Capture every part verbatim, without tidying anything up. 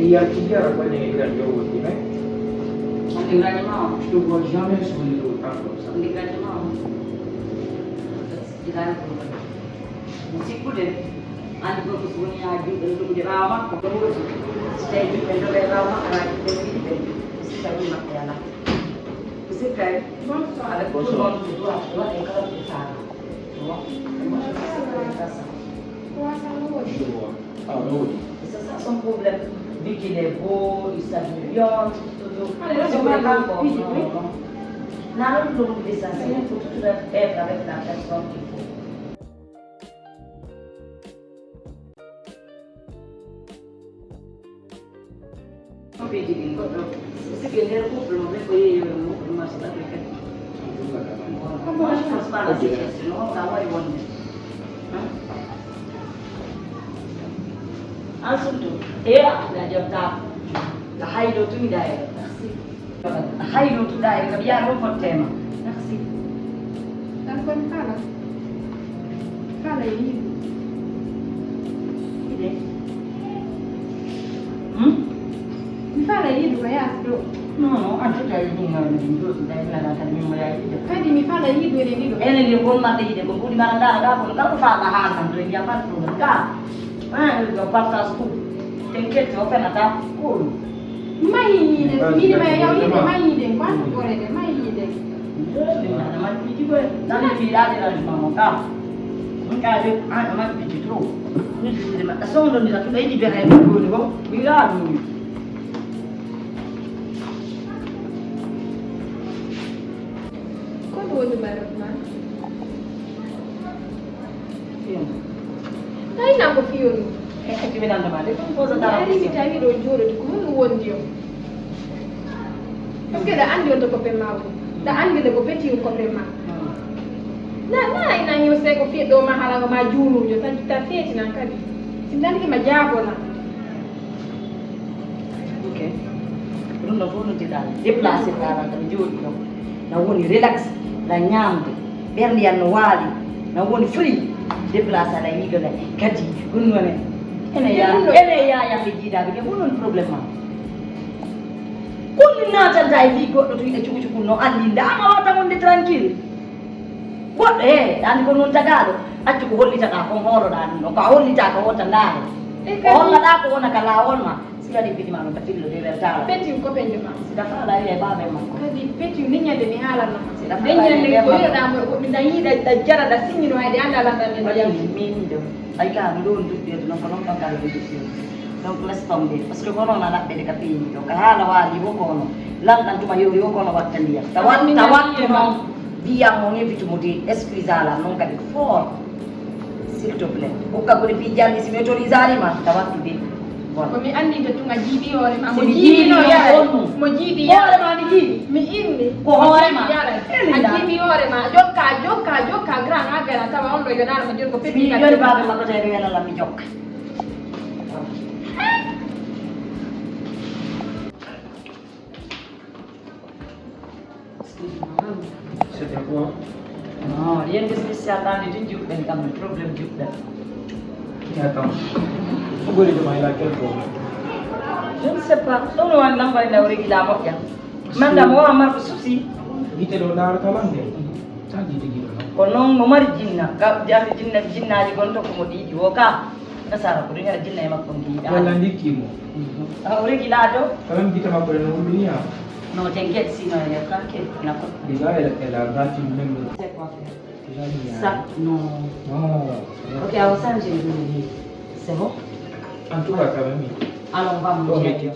Il y a qui a accompagné les grands au Tibet. On ne regarde pas. Je ne vois jamais sur les autres comme ça. On ne regarde pas. Il a le problème. Sikkude, andi fof ko so woni haa juuɗe no ɗuɓɓude ɓaawo makko. Si tawi juuɗe no ɓe ɓaawo makko, haa juuɗe no yiɗi ɓe. Si tawi makko yana. Si tawi. Bonsoir. Avec tout le monde, tu dois, tu dois être kala ko faala. Tu vois? Et moi, je pense que c'est intéressant. Bonsoir. Ah, oui. C'est ça son problème. Vu qu'il est beau, il s'habille bien, tout, tout, tout. Allez, là, c'est pas grave. Oui, oui. Non, non, non, non. Là, on peut oublier ça. C'est, il faut toujours être avec la personne qu'il faut. Ko ɓe jogii goɗɗo, sikki nder couple mo ɓe ko yeeyi woni mo, ɗum ma suɓa ɓe kadi. Ko mo je pense pas la situation, on ka wawi wonde. Hein? An sumtu, eya, da jom ta. La haydo tumi da. Merci. Hay no tuɗa e kam yaa ɗum fottema. Merci. Tan kon kala. Kala e yiɗu. Ide. Hmm? Mi fala yiɗu ko yaasi ɗo. Non, non, en tout cas, yiɗi ngam min ɗo, ɗay nana tan min mo yayi ɗiɗo. Kadi mi fala yiɗu ene ɗiɗo. Ene ɗiɗo kon maɗɗe yiɗe ko ɓuri mara ndara ɗa kon kala ko faala haala tan to e mbiya pas ɗum ka. Ah, ɗo partage tout. T'inquiète, o fenata ko ɗum. Mayi yiide, miɗi ma yaw yiide, mayi yiide, ko an ko ɓorede, mayi yiide. Nana majjiji koye, nana mi yiɗaade rajuma mo ka. Ɗum ka de, an a majjiji to. Ɗum yiide ma, a sondo ndira to, ɓe yiɗi ɓe hay ɗum ɗoni ko, mi yiɗaa ɗum. Ko ɗum woni marok ma? Tawi nan ko fiyo ɗum. Acci mi nanda ma de, ɗum posa dara. Ari mi tawi ɗo jooɗo ko mun wondi on. Parce que da andi on to ko pe ma ko. Da andi de ko peti ko pe ma. Na na ina yo se ko fiye ɗo ma hala ko ma juurujo ta ta feti nan kadi. Si nan ki ma jabo na. Ok. Ɗum no fof no jiɗaa déplacé kalan kam jooɗi ɗo. Na woni relax, na ñaamde, ɓernde yan no waali, na woni free. Déplacé aɗa yiɗo na kadi ɗum woni ene ya ene ya yamɓe jiidaɓe ke ɗum woni problème ma. Ɗum naatanta e fii goɗɗo to yiɗa cuku cuku no anndi nda ama wata wonde tranquille. Goɗɗo he ɗani ko noon tagaɗo accu ko hollitaɗa kon hooloɗa ɗum ɗo ko a hollita ko wota ndaare ko hollaɗa ko wona ka laawol ma. Si waɗi piɗi ma ɗum ta fillo de weltaala. Petiu ko peñde ma. Si ta faala wiye baabe makko. Kadi petiu ni ñande mi haalanno ma. Si ta faala wiye baabe makko. Ko yoɗa mo mi da yiɗa da jara da siñino hayde anda landa mi da yam. Min do ay ka mo don dubbe do ko non kan kala dubbe. Donc laisse tomber parce que kono na labbe de ka peñi do ka hala wali wo kono. Lan kan tuma yori wo kono wattandi ya. Tawat tawat non. Ndiyam on invite mo de excuse ala non kadi ko fort. S'il te plaît. Ukka ko de pijani si mi autorisé ma tawattu de. Voilà. Ko mi andi to tunga jiibi hoore ma mo jiibi no yara mo jiibi yara ma mi jiibi mi inni ko hoore ma a jiibi hoore ma jokka jokka jokka grand a gara tawa on do yonara mo jokko pepi ka joni baabe makko tawi mi wela lammi jokka. C'était quoi? Non, rien de spécial, dans les dix jours, ben, quand même, problème du ben. Attends. Pourquoi il demande là quel problème? Je ne sais pas. Donc, on va l'envoyer là au régulier, là, bien. Madame, on va marquer souci. Gite ɗo ndaarata lan de. Tan gite gite non. Ko noon mo mari jinna, ka jami jinna jinnaaji gon to ko mo ɗiiɗi wo ka. Nasara ko duña jinna e makko ngi yiɗa. Walla ndikki mo. A o regi laajo. Quand même gite makko en wulɗini ha. Non, t'inquiète, sinon elle est tranquille. Nako. Déjà elle, elle a grandi même. C'est quoi faire? Ça, non. Non. Ok, I will send you the money. C'est bon? En tout cas, quand même. Alors, on va manger.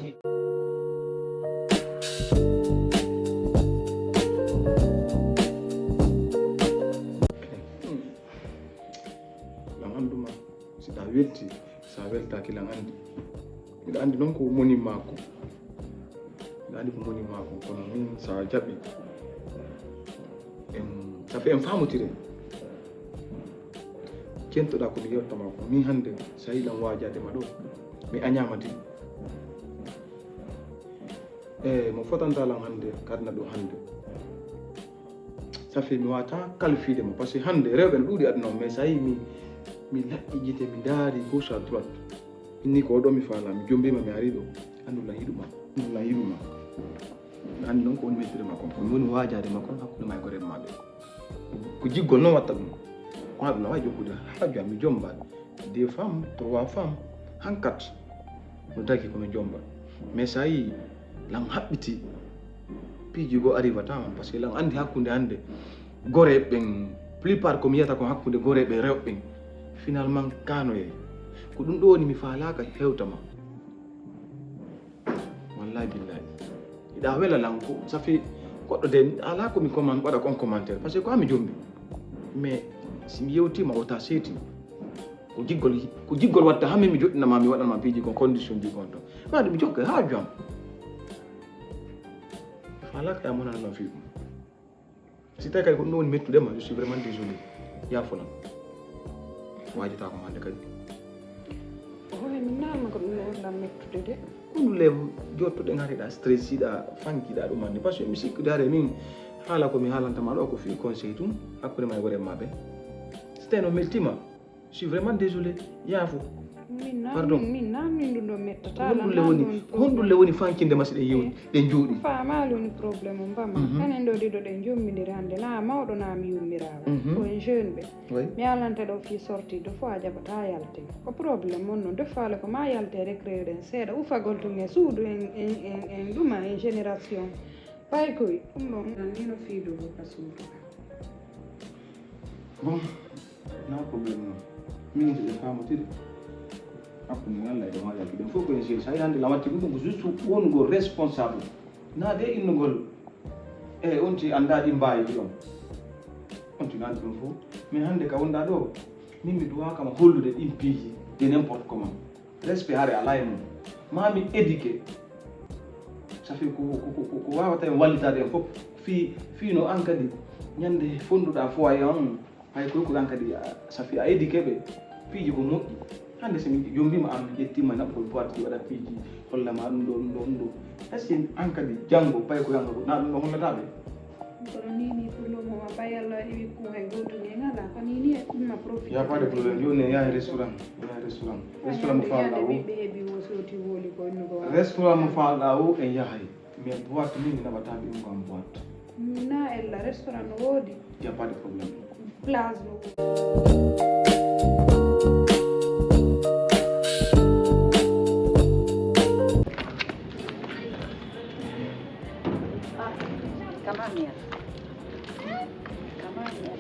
Lan annduma si ɗa welti sa weltaki lan anndi. Miɗa anndi noon ko moni maako. Miɗa anndi ko moni maako kono min sa jaɓi en safi en famotire. Kentoɗa ko mi yettoma ko min hannde sa yiɗan waajade ma ɗo mi añama de. E mo fotanta lan hannde kadna ɗo hannde. Safi mi wata kalfiide mo parce que hannde rewɓe no ɗuuɗi aduna o mais sa yi mi mi laɓɓi gite mi ndaari gauche à droite. Inni ko oɗo mi faala mi jombima mi ari ɗo. Anndu lan yiɗuma, anndu lan yiɗuma. Anndi noon ko woni mettude ma kon, ko woni waajaade ma kon hakkunde ma e goree ma ɓe. Ko jiggol noon watta ɗum. Ko haɗum na waawi jokkude haaju am mi jomba. Deux femmes, trois femmes, hankat no dagi ko mi jomba. Mais so a yii lan haɓɓiti, piiji goo arrivata man. Parce que lan anndi hakkunde hannde goree ɓen, plupart ko mi yiyata ko hakkunde goree ɓe rewɓe ɓen. Finalement kanoyay. Ko ɗum ɗo woni mi faalaaka hewta ma. Wallahi billahi. Iɗa wela lan ko, ça fait goɗɗo de, ala ko mi comment, waɗa kon commentaire. Parce que ko ami jombi. Mais si mi yewtima o ta seeti. Ko jiggol, ko jiggol watta hammi mi joɗɗina ma, mi waɗan ma piiji kon condition ji kon ton. Waɗi mi jokka ha jam. Ala ka ya mona no fi. Si tawi kadi ko ɗum ɗo woni mettude ma, je suis vraiment désolé. Yaafo lan. Waajata ko hannde kadi. Oho, e min naama ko ɗum ɗo woni lan mettude de. Ko ɗum le jottuɗe ngariɗa stress iɗa fankiɗa ɗum hannde. Parce que mi sikkude hare min haala ko mi haalanta ma ɗo ko fii conseil tun hakkunde ma e goree ma ɓe. Si tawi no mettima, je suis vraiment désolé. Yaafo. Min na, pardon. Min, min na, min ɗum ɗo mettata. Ko honɗum lan le na woni, ɗum ko honɗum le woni fankinde ma si ɗen yewti, eh, ɗen jooɗi? Faamaali woni problème o mbama. Mhm. Kanen ɗo ɗiɗo ɗen jommindiri hannde, na mawɗo na mi yummiraaɗo. Mhm. Ko en jeune ɓe. Oui. Mi alanta ɗo fii sorti, ɗo fof a jaɓata yalte. Ko problème mon non, ɗo faale ko ma yalte récréer ɗen seeɗa, ufagol tun e suudu en, en, en, en ɗuma en génération. Paykoy, ɗum ɗon, nan ni no fii ɗo ka suudu. Bon, na problème non. Min so ɓe faamotiri. Hakkunde men Allah e ɗo ma yaltude. Ɗum fof ko en seeri. So a yii hannde lan watti ɗum ko juste wonugol responsable. Na de innugol. E on ti annda ɗi mbaawi ɗi on. On ti nandi ɗum fof. Mais hannde ka wonɗa ɗo, min mi duwaaka ma hollude ɗin piiji de n'importe comment. Respect hare alaa e mum. Ma mi éduqué. Ça fait ko, ko, ko, ko, ko wawata en wallitaade en fof. Fii, fii no an kadi ñande fonduɗa foyer on, hay koy ko an kadi, a, ça fait a éduqué ɓe. Piiji ko moƴƴi. Hannde so mi jombima an, mi ƴettima naɓgol boîte ji, waɗa piiji, hollama ɗum ɗo, ɗum ɗo, ɗum ɗo. Est-ce que an kadi janngo, pay ko yanga ko, na ɗum ɗo hollata ɓe? Kono ni, ni pour le moment, pay Allah iwi ko hay goto ni ngala, ko ni ni e ɗum na profité. Y a pas de problème. Yo ne yaha restaurant. Yo yaha restaurant. Restaurant mo falɗa o. Ɓiɓɓe heɓi o soti woli ko innugo. Restaurant mo falɗa o en yahay. Mais boîte min mi naɓata ɓe ɗum ko am boîte. Na ella restaurant no woodi. Y a pas de problème. Place no woodi. Ah, kamamia. Kamamia.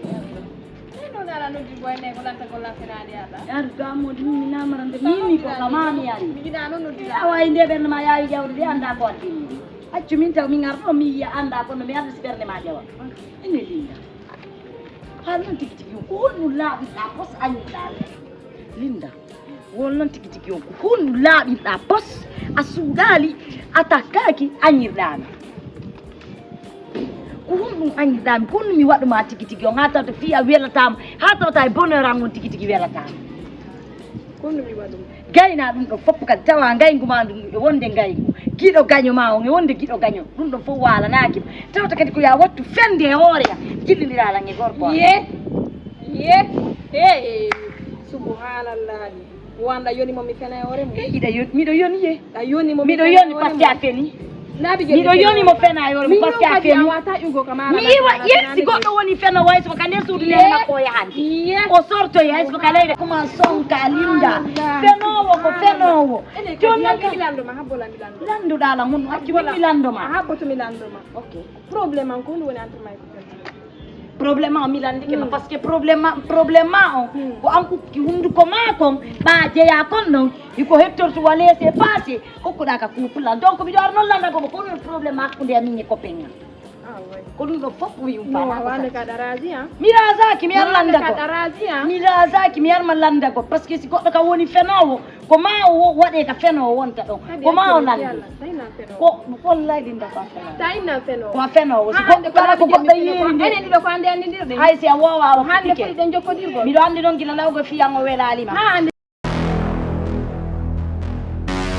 Ɗum noon ala noddirgo e nden ko lantagol lan fenaande Allah. Yaaru gam mo ɗum mi namarande mimi ko kamami ari. Mi yiɗa noon noddirde. Awa e nde ɓernde ma yaawi ƴawde de annda ko addi mi. Accu min taw min ar ɗo mi yiya annda kono mi arda si ɓernde ma ƴawa. Ene Linda. Haal noon tigi tigi ko honɗum laaɓirɗa pos añirɗa Linda. Won noon tigi tigi on ko honɗum laaɓirɗa pos a suuɗaali a takkaaki añirɗaama. Ko honɗum añirɗaami? Ko honɗum mi waɗu ma tigi tigi on haa tawta fii a welataama, haa tawta e bonheur an on tigi tigi welataama? Ko honɗum mi waɗu? Gayna ɗum ɗo fof kadi tawa ngayngu ma ndun e wonde ngayngu, giɗo gaño ma on e wonde giɗo gaño, ɗum ɗo fof waalanaaki ma. Tawta kadi ko ya wattu fende e hoore ya, jillindira lan e gorko an. Ye, ye, he, subhanallahi. Wanda yoni mo mi fena e hoore mum. Eh, iɗa yoni, miɗo yoni ye. A yoni mo mi miɗo fena e yoni hoore parce que a mum. Feni. Laabi miɗo yoni mo fena e hoore mum parce que a feni. Wata iwgo ka mara. Mi iwa ye si goɗɗo woni feno way so ka nder suudu nene makko o yahande. Ye. O sorto ye so ka leyde. Kuma sonka Linda. Subhanallah. Fenowo ko fenowo. Ene ko jonna mi lando ma habbola mi lando. Landuɗa la mun accu mi lando ma. Habboto mi lando ma. Ok. Problème an ko honɗum woni entre ma e ko feno? Problème ma o mi lanndike ma. Hmm. Parce que problème ma, problème ma o, hmm, ko an ukki hunnduko ma kon, ɓa jeya kon ɗon, hiko hettorto wa laissez passer, kokkuɗa ka couple an. Donc miɗo ar noon lanndagol mo ko ɗum problème ma hakkunde amin e copain an. Ah, ouais. Ko ɗum ɗo fof ko mi umpa. Non, a wande ka ɗa razi, hein? Mi razaki, mi ar lanndagol. Mi razaki, mi ar ma lanndagol. Parce que si goɗɗo ka woni fenoowo, ko ma o wo-, waɗe ka feno o wonta ɗon. Ko ma o lanndi. Ko, wallahi Linda ko a feno. Tawi nan feno. Ko a feno. Si goɗɗo kala ko goɗɗo yeeri nde. Enen ɗiɗo ko hannde anndidirɗen. Hay si a woowa o hannde fuɗɗike. Fuɗɗiɗen jokkodirgol. Miɗo anndi noon gila nawgol fiyan o welaali ma. Ha hannde.